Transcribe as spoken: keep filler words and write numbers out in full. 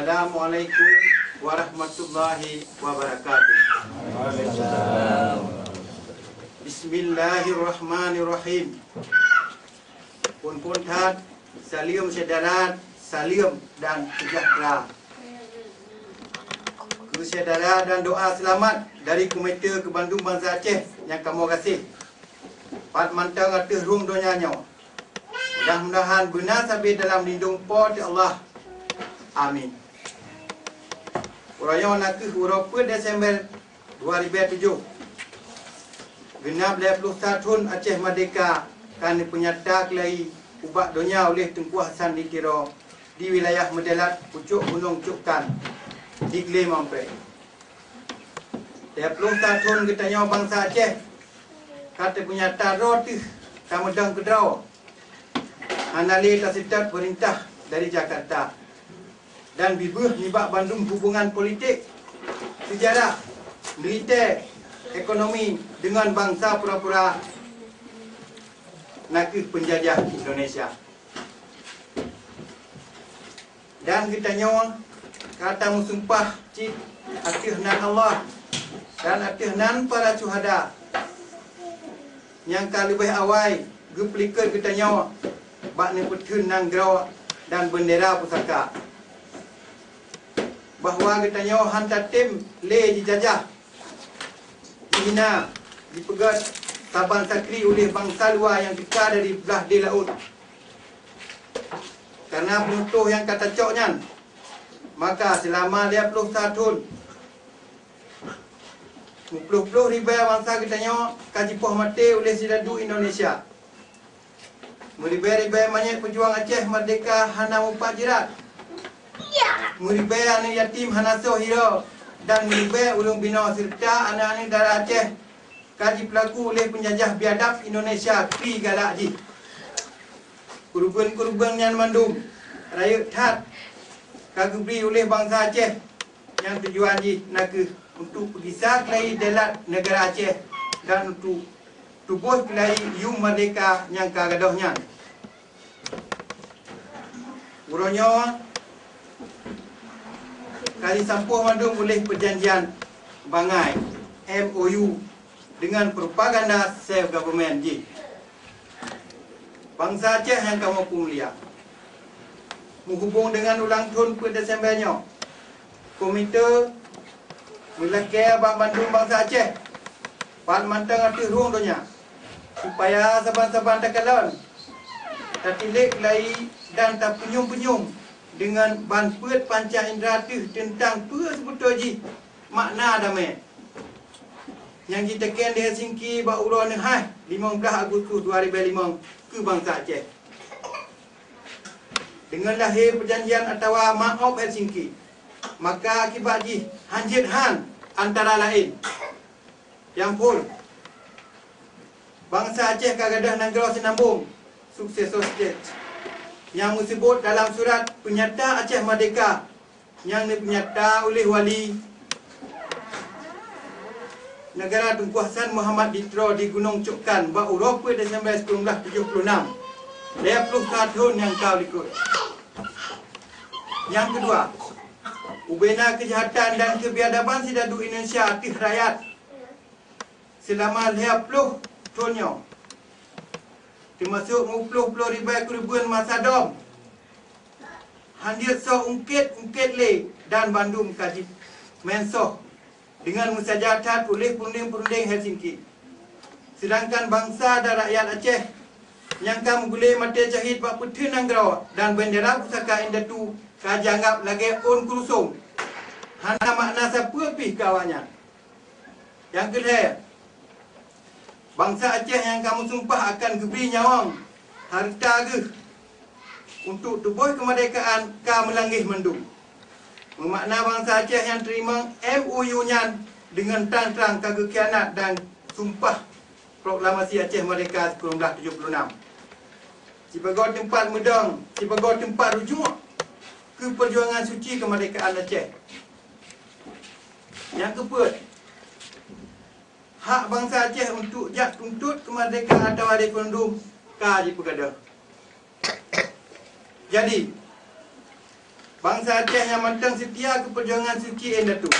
Assalamualaikum warahmatullahi wabarakatuh. Bismillahirrahmanirrahim. Phon-phon that, saleuem syedara, saleuem dan sejahtera. Keu syedara dan doa seulamat dari Komite keu bandum bansa Aceh nyang kamoe gaséh, pat mantong ateueh rhueng donya nyoe. Mudah-mudahan beuna sabe dalam lindong Po teu Allah. Amin. Uroe nyoe nakeuh uroe peuet Desember dua ribèe tujoh. Geunab lhèe ploh sa thon Aceh Merdeka ka neupeunyata keulayi ubak donya uleh Teungku Hasan di Tiro di wilayah Meudalat, pucôk Gunong Cukkan, di Glé Mampreh. Lhèe ploh sa thon geutanyoe bansa Aceh ka teupeunyata droe teuh tameudong keudroe, hana lé taseutôt peurintah dari Jakarta dan bibeuh nibak bandum hubungan politik, seujarah, militè, ekonomi deungon bansa pura-pura nakeuh peunjajah Indonesia. Dan geutanyoe ka tameusumpah cit ateueh nan Allah dan ateueh nan para syuhada nyang ka leubeh awai geupeulikot geutanyoe bak neupeutheun nanggroe dan beundera pusaka, bahwa geutanyoe han tatem lé jijajah, jihina, jipeugét saban sakri uleh bansa luwa nyang teuka dari blah deh laôt. Kareuna peunutôh nyang ka tacok nyan, maka seulama lhèe ploh sa thon, meuploh-ploh ribèe bansa geutanyoe ka jipoh maté uleh sidadu Indonesia. Meuribèe-ribèe manyét peujuang Aceh Merdeka hana mupat jirat. Meuribèe aneuk yatim hana soe hireue, dan meuribèe ureueng binoe seureuta aneuk-aneuk dara Aceh ka jipeulaku uleh peunjajah biadab Indonesia kri galak jih. Keureubeuen-keureubeuen nyan mandum rayeuk that ka geubri uleh bansa Aceh nyang tujuan jih nakeuh untuk peugisa keulayi deulat neugara Aceh dan untuk tuboh keulayi yum merdeka nyang ka gadôh nyan. Uroe nyoe ka jisampôh mandum uleh peujanjian bangai, M O U, deungon propaganda self government jih. Bansa Aceh nyang kamoe peumulia, meuhubong deungon ulang thon peuet Desember nyoe, komite meulakèe bak bandum bansa Aceh, pat mantong ateueh rhueng donya, supaya saban-saban takalon, tatilék keulayi dan tapeunyum-peunyum deungon ban peuet panca indra teuh teuntang peue seubeutôi jih makna damé nyang jiteuken di Helsinki bak uroe neuhai limong blaih Agustus dua ribèe limong keu bansa Aceh. Deungon lahé peujanjian atawa Maop Helsinki, maka akibat jih han jeuet han, antara laén, nyang phôn, bansa Aceh ka gadôh nanggroe seunambong, successor state, nyang meuseubut dalam surat peunyata Aceh Merdeka nyang neupeunyata uleh Wali Neugara Teungku Hasan Muhammad di Tiro di Gunong Cukkan bak uroe peuet Desember sikureueng blaih tujoh ploh nam, lhèe ploh sa thon nyang ka likot. Nyang keudua, ubena keujahatan dan keubiadaban sidadu Indonesia ateueh rakyat seulama lhèe ploh thon nyoe, teumasok meuploh-ploh ribèe keureubeuen masa dom, han jeuet soe ungkét-ungkét lé dan bandum ka jimeusoh deungon meusaja that uleh peurundeng-peurundeng Helsinki. Seudangkan bansa dan rakyat Aceh nyang ka meugulé maté syahid bak peutheun nanggroe dan beundera pusaka indatu ka jianggab lagèe ôn keurusong, hana makna sapeue pih keu awaknyan. Nyang keulhèe, bansa Aceh nyang ka meusumpah akan geubri nyawöng hareuta geuh untuk tuboh keumeurdekaan ka meulanggeh mandum. Meumakna bansa Aceh nyang teurimong M O U nyan deungon trang-trang ka geukhianat dan sumpah Proklamasi Aceh Merdeka sikureueng blaih tujoh ploh nam. Sibagoe teumpat meudong, sibagoe teumpat rujuk keu peujuangan suci keumeurdekaan Aceh. Nyang keupeuet, hak bansa Aceh untuk jak tuntot keumeurdekaan atawa referendum ka jipeugadôh. Jadi, Bansa Aceh nyang mantong seutia keu peujuangan suci indatu.